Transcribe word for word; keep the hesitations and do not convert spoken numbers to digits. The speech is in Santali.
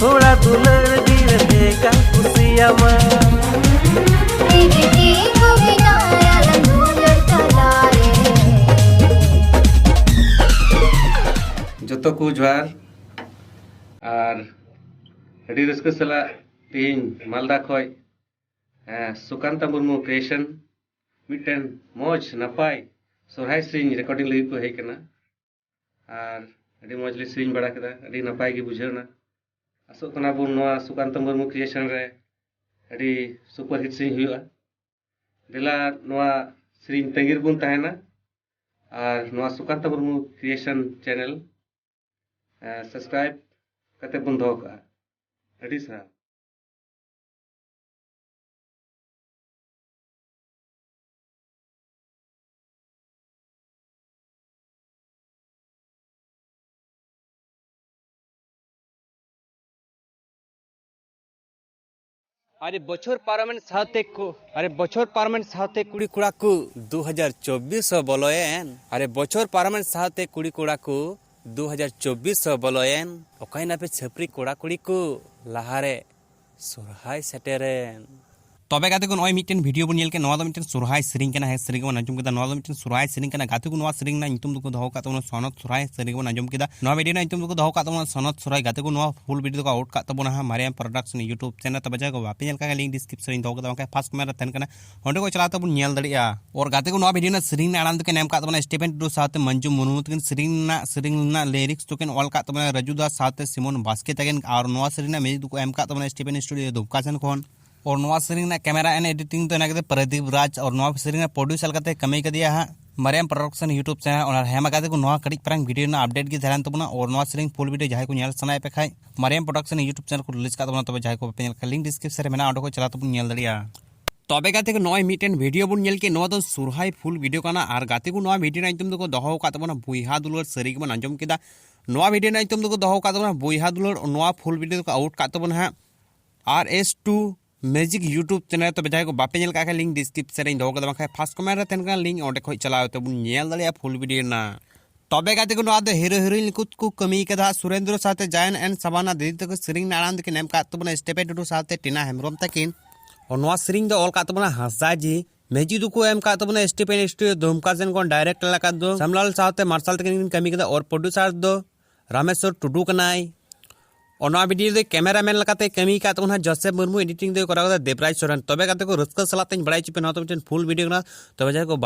ᱛᱷᱚᱲᱟ ᱫᱩᱞᱟᱹᱲ ᱜᱤᱨᱟᱹ ᱠᱟᱱ ᱠᱩᱥᱤᱭᱟᱢᱟ᱾ ᱯᱨᱤᱛᱷᱤᱵᱤ ᱠᱚ ᱵᱮᱱᱟᱣ ᱟᱞᱟᱝ ᱫᱩᱞᱟᱹᱲ ᱛᱟᱞᱟᱨᱮ᱾ ᱡᱚᱛᱚ ᱠᱚ ᱡᱚᱦᱟᱨ᱾ ᱟᱨ ᱟᱹᱰᱤ ᱨᱟᱹᱥᱠᱟᱹ ᱥᱟᱞᱟᱜ ᱛᱮᱦᱮᱧ ᱢᱟᱞᱫᱟ ᱠᱷᱚᱡ, ᱦᱮᱸ, ᱥᱩᱠᱟᱱᱛᱟ ᱢᱩᱨᱢᱩ ᱠᱨᱤᱭᱮᱥᱚᱱ ᱢᱤᱫᱴᱮᱱ ᱢᱚᱡᱽ ᱱᱟᱯᱟᱭ ᱥᱚᱨᱦᱟᱭ ᱥᱮᱨᱮᱧ ᱨᱮᱠᱚᱨᱰᱤᱝ ᱞᱟᱹᱜᱤᱫ ᱠᱚ ᱦᱮᱡ ᱠᱟᱱᱟ᱾ ᱟᱨ ᱟᱹᱰᱤ ᱢᱚᱡᱽ ᱞᱮ ᱥᱮᱨᱮᱧ ᱵᱟᱲᱟ ᱠᱮᱫᱟ, ᱟᱹᱰᱤ ᱱᱟᱯᱟᱭ ᱜᱮ ᱵᱩᱡᱷᱟᱹᱣ ᱮᱱᱟ᱾ ᱟᱥᱚᱜ ᱠᱟᱱᱟ ᱵᱚᱱ ᱱᱚᱣᱟ ᱥᱩᱠᱟᱱᱛᱚ ᱢᱩᱨᱢᱩ ᱠᱨᱤᱭᱮᱥᱚᱱ ᱨᱮ ᱟᱹᱰᱤ ᱥᱩᱯᱟᱨ ᱦᱤᱴ ᱥᱮᱨᱮᱧ ᱦᱩᱭᱩᱜᱼᱟ᱾ ᱫᱮᱞᱟ ᱱᱚᱣᱟ ᱥᱮᱨᱮᱧ ᱛᱟᱺᱜᱤ ᱨᱮᱵᱚᱱ ᱛᱟᱦᱮᱱᱟ ᱟᱨ ᱱᱚᱣᱟ ᱥᱩᱠᱟᱱᱛᱚ ᱢᱩᱨᱢᱩ ᱠᱨᱤᱭᱮᱥᱚᱱ ᱪᱮᱱᱮᱞ, ᱮ, ᱥᱟᱵᱥᱠᱨᱟᱭᱤᱵ ᱠᱟᱛᱮ ᱵᱚᱱ ᱫᱚᱦᱚ ᱠᱟᱜᱼᱟ᱾ ᱟᱹᱰᱤ ᱥᱟᱨᱦᱟᱣ᱾ ᱟᱨᱮ ᱵᱚᱪᱷᱚᱨ ᱯᱟᱨᱚᱢᱮᱱ ᱥᱟᱶᱛᱮ ᱠᱚ, ᱟᱨᱮ ᱵᱚᱪᱷᱚᱨ ᱯᱟᱨᱚᱢᱮᱱ ᱥᱟᱶᱛᱮ ᱠᱩᱲᱤ ᱠᱚᱲᱟ ᱠᱚ, ᱫᱩ ᱦᱟᱡᱟᱨ ᱪᱚᱵᱵᱤᱥ ᱦᱚᱸ ᱵᱚᱞᱚᱭᱮᱱ᱾ ᱟᱨᱮ ᱵᱚᱪᱷᱚᱨ ᱯᱟᱨᱚᱢᱮᱱ ᱥᱟᱶᱛᱮ ᱠᱩᱲᱤ ᱠᱚᱲᱟ ᱠᱚ, ᱫᱩ ᱦᱟᱡᱟᱨ ᱪᱚᱵᱵᱤᱥ ᱦᱚᱸ ᱵᱚᱞᱚᱭᱮᱱ᱾ ᱚᱠᱟᱭᱮᱱᱟᱯᱮ ᱪᱷᱟᱹᱯᱨᱤ ᱠᱚᱲᱟ ᱠᱩᱲᱤ ᱠᱚ? ᱞᱟᱦᱟᱨᱮ ᱥᱚᱨᱦᱟᱭ ᱥᱮᱴᱮᱨᱮᱱ᱾ ᱛᱚᱵᱮ ᱜᱟᱛᱮ ᱠᱚ, ᱱᱚᱜᱼᱚᱭ ᱢᱤᱫᱴᱮᱱ ᱵᱷᱤᱰᱤᱭᱳ ᱵᱚᱱ ᱧᱮᱞ ᱠᱮᱫ, ᱱᱚᱣᱟ ᱫᱚ ᱢᱤᱫᱴᱮᱱ ᱥᱚᱨᱦᱟᱭ ᱥᱮᱨᱮᱧ ᱠᱟᱱᱟ᱾ ᱦᱮᱸ, ᱥᱮᱨᱮᱧ ᱵᱚᱱ ᱟᱸᱡᱚᱢ ᱠᱮᱫᱟ, ᱱᱚᱣᱟ ᱫᱚ ᱢᱤᱫᱴᱮᱱ ᱥᱚᱨᱦᱟᱭ ᱥᱮᱨᱮᱧ ᱠᱟᱱᱟ᱾ ᱜᱟᱛᱮ ᱠᱚ, ᱱᱚᱣᱟ ᱥᱮᱨᱮᱧ ᱨᱮᱱᱟᱜ ᱧᱩᱛᱩᱢ ᱫᱚᱠᱚ ᱫᱚᱦᱚ ᱟᱠᱟᱫ ᱛᱟᱵᱚᱱᱟ ᱥᱚᱱᱚᱛ ᱥᱚᱨᱦᱟᱭ ᱥᱮᱨᱮᱧ ᱵᱚᱱ ᱟᱸᱡᱚᱢ ᱠᱮᱫᱟ᱾ ᱱᱚᱣᱟ ᱵᱷᱤᱰᱤᱭᱳ ᱨᱮᱱᱟᱜ ᱧᱩᱛᱩᱢ ᱫᱚᱠᱚ ᱫᱚᱦᱚ ᱟᱠᱟᱫ ᱛᱟᱵᱚᱱᱟ ᱥᱚᱱᱚᱛ ᱥᱚᱨᱦᱟᱭ᱾ ᱜᱟᱛᱮ ᱠᱚ, ᱱᱚᱣᱟ ᱯᱷᱩᱞ ᱵᱷᱤᱰᱤᱭᱳ ᱫᱚᱠᱚ ᱟᱣᱩᱴ ᱠᱟᱜ ᱛᱟᱵᱚᱱᱟ ᱦᱟᱸᱜ ᱢᱟᱨᱮᱭᱟᱢ ᱯᱨᱚᱰᱟᱠᱥᱚᱱ ᱭᱩᱴᱩᱵᱽ ᱪᱮᱱᱮᱞ᱾ ᱛᱚᱵᱮ ᱡᱟᱦᱟᱸᱭ ᱠᱚ ᱵᱟᱯᱮ ᱧᱮᱞ ᱠᱟᱜ ᱠᱷᱟᱱ, ᱞᱤᱝᱠ ᱰᱤᱥᱠᱨᱤᱯᱥᱚᱱ ᱨᱤᱧ ᱫᱚᱦᱚ ᱠᱟᱫᱟ, ᱵᱟᱝᱠᱷᱟᱱ ᱯᱷᱟᱥᱴ ᱠᱚᱢᱮᱱᱴ ᱨᱮ ᱛᱟᱦᱮᱱ ᱠᱟᱱᱟ, ᱚᱸᱰᱮ ᱠᱚ ᱪᱟᱞᱟᱣ ᱛᱮᱵᱚᱱ ᱧᱮᱞ ᱫᱟᱲᱮᱭᱟᱜᱼᱟ᱾ ᱟᱨ ᱜᱟᱛᱮ ᱠᱚ, ᱱᱚᱣᱟ ᱵᱷᱤᱰᱤᱭᱳ ᱨᱮᱱᱟᱜ ᱥᱮᱨᱮᱧ ᱨᱮᱱᱟᱜ ᱟᱲᱟᱝ ᱫᱚᱠᱤᱱ ᱮᱢ ᱠᱟᱜ ᱛᱟᱵᱚᱱᱟ ᱥᱴᱤᱯᱷᱮᱱ ᱴᱩᱰᱩ ᱥᱟᱶᱛᱮ ᱢᱚᱧᱡᱩ ᱢᱩᱨᱢᱩ ᱛᱟᱹᱠᱤᱱ᱾ ᱥᱮᱨᱮᱧ ᱨᱮᱱᱟᱜ, ᱥᱮᱨᱮᱧ ᱨᱮᱱᱟᱜ ᱞᱤᱨᱤᱠᱥ ᱫᱚᱠᱤᱱ ᱚᱞ ᱠᱟᱜ ᱛᱟᱵᱚᱱᱟ ᱨᱟᱡᱩ ᱫᱟ ᱥᱟᱶᱛᱮ ᱥᱤᱢᱚᱱ ᱵᱟᱥᱠᱮ ᱛᱟᱹᱠᱤᱱ᱾ ᱟᱨ ᱱᱚᱣᱟ ᱥᱮᱨᱮᱧ ᱨᱮᱱᱟᱜ ᱢᱤᱭᱩᱡᱤᱠ ᱫᱚᱠᱚ ᱮᱢ ᱠᱟᱜ ᱛᱟᱵᱚᱱᱟ ᱥᱴᱤᱯᱷᱮᱱ ᱥᱴᱩᱰᱤᱭᱳ ᱫᱩᱢᱠᱟ ᱥᱮᱱ ᱠᱷᱚᱱ᱾ ᱟᱨ ᱱᱚᱣᱟ ᱥᱮᱨᱮᱧ ᱨᱮᱱᱟᱜ ᱠᱮᱢᱮᱨᱟ ᱮᱱᱰ ᱮᱰᱤᱴᱤᱝ ᱫᱚ ᱦᱮᱱᱟᱜ ᱠᱟᱫᱟ ᱯᱨᱚᱫᱤᱯ ᱨᱟᱡᱽ᱾ ᱟᱨ ᱱᱚᱣᱟ ᱥᱮᱨᱮᱧ ᱨᱮᱱᱟᱜ ᱯᱨᱚᱰᱭᱩᱥᱟᱨ ᱠᱟᱛᱮ ᱠᱟᱹᱢᱤ ᱠᱟᱫᱮᱭᱟ ᱦᱟᱸᱜ ᱢᱟᱨᱮᱭᱟᱢ ᱯᱨᱚᱰᱟᱠᱥᱚᱱ ᱭᱩᱴᱩᱵᱽ ᱪᱮᱱᱮᱞ᱾ ᱚᱱᱟ ᱦᱮᱢᱟ ᱜᱟᱛᱮ ᱠᱚ, ᱱᱚᱣᱟ ᱠᱟᱹᱴᱤᱡ ᱯᱟᱨᱟᱝ ᱵᱷᱤᱰᱤᱭᱳ ᱨᱮᱱᱟᱜ ᱟᱯᱰᱮᱴ ᱜᱮ ᱛᱟᱦᱮᱸ ᱞᱮᱱ ᱛᱟᱵᱚᱱᱟ᱾ ᱟᱨ ᱱᱚᱣᱟ ᱥᱮᱨᱮᱧ ᱯᱷᱩᱞ ᱵᱷᱤᱰᱤᱭᱳ ᱡᱟᱦᱟᱸᱭ ᱠᱚ ᱧᱮᱞ ᱥᱟᱱᱟᱭᱮᱫ ᱯᱮ ᱠᱷᱟᱡ, ᱢᱟᱨᱮᱭᱟᱢ ᱯᱨᱚᱰᱟᱠᱥᱚᱱ ᱭᱩᱴᱩᱵᱽ ᱪᱮᱱᱮᱞ ᱠᱚ ᱨᱤᱞᱤᱡᱽ ᱠᱟᱜ ᱛᱟᱵᱚᱱᱟ᱾ ᱛᱚᱵᱮ ᱡᱟᱦᱟᱸᱭ ᱠᱚ ᱵᱟᱯᱮ ᱧᱮᱞ ᱠᱷᱟᱡ, ᱞᱤᱝᱠ ᱰᱤᱥᱠᱨᱤᱯᱥᱚᱱ ᱨᱮ ᱢᱮᱱᱟᱜᱼᱟ, ᱚᱸᱰᱮ ᱠᱷᱚᱡ ᱪᱟᱞᱟᱣ ᱛᱮᱵᱚᱱ ᱧᱮᱞ ᱫᱟᱲᱮᱭᱟᱜᱼᱟ᱾ ᱛᱚᱵᱮ ᱜᱟᱛᱮ ᱠᱚ, ᱱᱚᱜᱼᱚᱭ ᱢᱤᱫᱴᱮᱱ ᱵᱷᱤᱰᱤᱭᱳ ᱵᱚᱱ ᱧᱮᱞ ᱠᱮᱫ, ᱱᱚᱣᱟ ᱫᱚ ᱥᱚᱨᱦᱟᱭ ᱯᱷᱩᱞ ᱵᱷᱤᱰᱤᱭᱳ ᱠᱟᱱᱟ᱾ ᱟᱨ ᱜᱟᱛᱮ ᱠᱚ, ᱱᱚᱣᱟ ᱵᱷᱤᱰᱤᱭᱳ ᱨᱮᱱᱟᱜ ᱧᱩᱛᱩᱢ ᱫᱚᱠᱚ ᱫᱚᱦᱚ ᱟᱠᱟᱫ ᱛᱟᱵᱚᱱᱟ ᱵᱚᱭᱦᱟ ᱫᱩᱞᱟᱹᱲ ᱥᱟᱹᱨᱤ ᱜᱮᱵᱚᱱ ᱟᱸᱡᱚᱢ ᱠᱮᱫᱟ᱾ ᱱᱚᱣᱟ ᱵᱷᱤᱰᱤᱭᱳ ᱨᱮᱱᱟᱜ ᱧᱩᱛᱩᱢ ᱫᱚᱠᱚ ᱫᱚᱦᱚ ᱟᱠᱟᱫ ᱛᱟᱵᱚᱱᱟ ᱵᱚᱭᱦᱟ ᱫᱩᱞᱟᱹᱲ᱾ ᱱᱚᱣᱟ ᱯᱷᱩᱞ ᱵᱷᱤᱰᱤᱭᱳ ᱫᱚᱠᱚ ᱟᱣᱩᱴ ᱠᱟᱜ ᱛᱟᱵᱚᱱᱟ ᱦᱟᱸᱜ ᱟᱨ S two music YouTube channel. ᱛᱚᱵᱮ ᱡᱟᱦᱟᱸᱭ ᱠᱚ ᱵᱟᱯᱮ ᱧᱮᱞ ᱠᱟᱜ ᱠᱷᱟᱡ, ᱞᱤᱝᱠ ᱰᱤᱥᱠᱨᱤᱯᱥᱚᱱ ᱨᱮᱧ ᱫᱚᱦᱚ ᱠᱟᱫᱟ, ᱵᱟᱝᱠᱷᱟᱡ ᱯᱷᱟᱥᱴ ᱠᱚᱢᱮᱱᱴ ᱨᱮ ᱛᱟᱦᱮᱱ ᱠᱟᱱᱟ ᱞᱤᱝᱠ, ᱚᱸᱰᱮ ᱠᱷᱚᱡ ᱪᱟᱞᱟᱣ ᱠᱟᱛᱮ ᱵᱚᱱ ᱧᱮᱞ ᱫᱟᱲᱮᱭᱟᱜᱼᱟ ᱯᱷᱩᱞ ᱵᱷᱤᱰᱤᱭᱳ ᱨᱮᱱᱟᱜ᱾ ᱛᱚᱵᱮ ᱜᱟᱛᱮ ᱠᱚ, ᱱᱚᱣᱟ ᱫᱚ ᱦᱤᱨᱳ ᱦᱤᱨᱳᱭᱤᱱ ᱠᱚ ᱠᱚ ᱠᱟᱹᱢᱤ ᱠᱟᱫᱟ ᱦᱟᱸᱜ, ᱥᱩᱨᱮᱱᱫᱨᱚ ᱥᱟᱶᱛᱮ ᱡᱟᱭᱟᱱ ᱮᱱ ᱥᱟᱵᱟᱱᱟ᱾ ᱫᱤᱫᱤ ᱛᱟᱠᱚ ᱥᱮᱨᱮᱧ ᱨᱮᱱᱟᱜ ᱟᱲᱟᱝ ᱫᱚᱠᱤᱱ ᱮᱢ ᱠᱟᱜ ᱛᱟᱵᱚᱱᱟ ᱥᱴᱮᱯᱷᱮᱱ ᱴᱩᱰᱩ ᱥᱟᱶᱛᱮ ᱴᱤᱱᱟ ᱦᱮᱢᱵᱨᱚᱢ ᱛᱟᱹᱠᱤᱱ᱾ ᱟᱨ ᱱᱚᱣᱟ ᱥᱮᱨᱮᱧ ᱫᱚ ᱚᱞ ᱠᱟᱜ ᱛᱟᱵᱚᱱᱟ ᱦᱟᱸᱥᱫᱟ ᱡᱤ᱾ ᱢᱤᱭᱩᱡᱤᱠ ᱫᱚᱠᱚ ᱮᱢ ᱠᱟᱜ ᱛᱟᱵᱚᱱᱟ ᱥᱴᱤᱯᱷᱮᱱ ᱥᱴᱩᱰᱤᱭᱳ ᱫᱩᱢᱠᱟ ᱥᱮᱱ ᱠᱷᱚᱱ᱾ ᱰᱟᱭᱨᱮᱠᱴ ᱞᱮᱠᱟ ᱫᱚ ᱥᱟᱢᱞᱟᱞ ᱥᱟᱶᱛᱮ ᱢᱟᱨᱥᱟᱞ ᱛᱟᱹᱠᱤᱱ ᱠᱤᱱ ᱠᱟᱹᱢᱤ ᱠᱟᱫᱟ᱾ ᱟᱨ ᱯᱨᱚᱰᱩᱥᱟᱨ ᱫᱚ ᱨᱟᱢᱮᱥᱣᱚᱨ ᱴᱩᱰᱩ ᱠᱟᱱᱟᱭ᱾ ᱚᱱᱟ ᱵᱷᱤᱰᱤᱭᱳ ᱨᱮ ᱠᱮᱢᱮᱨᱟᱢᱮᱱ ᱞᱮᱠᱟᱛᱮ ᱠᱟᱹᱢᱤ ᱠᱟᱫ ᱛᱟᱵᱚᱱᱟ ᱡᱳᱥᱮᱯ ᱢᱩᱨᱢᱩ, ᱮᱰᱤᱴᱤᱝ ᱫᱚᱭ ᱠᱚᱨᱟᱣ ᱠᱟᱫᱟ ᱫᱮᱵᱽᱨᱟᱡᱽ ᱥᱚᱨᱮᱱ᱾ ᱛᱚᱵᱮ ᱜᱟᱛᱮ ᱠᱚ, ᱨᱟᱹᱥᱠᱟᱹ ᱥᱟᱞᱟᱜ ᱛᱮᱧ ᱵᱟᱲᱟᱭ ᱦᱚᱪᱚ ᱯᱮ, ᱱᱚᱣᱟ ᱫᱚ ᱢᱤᱫᱴᱮᱱ ᱯᱷᱩᱞ ᱵᱷᱤᱰᱤᱭᱳ ᱠᱟᱱᱟ᱾ ᱛᱚᱵᱮ ᱡᱟᱦᱟᱸᱭ ᱠᱚ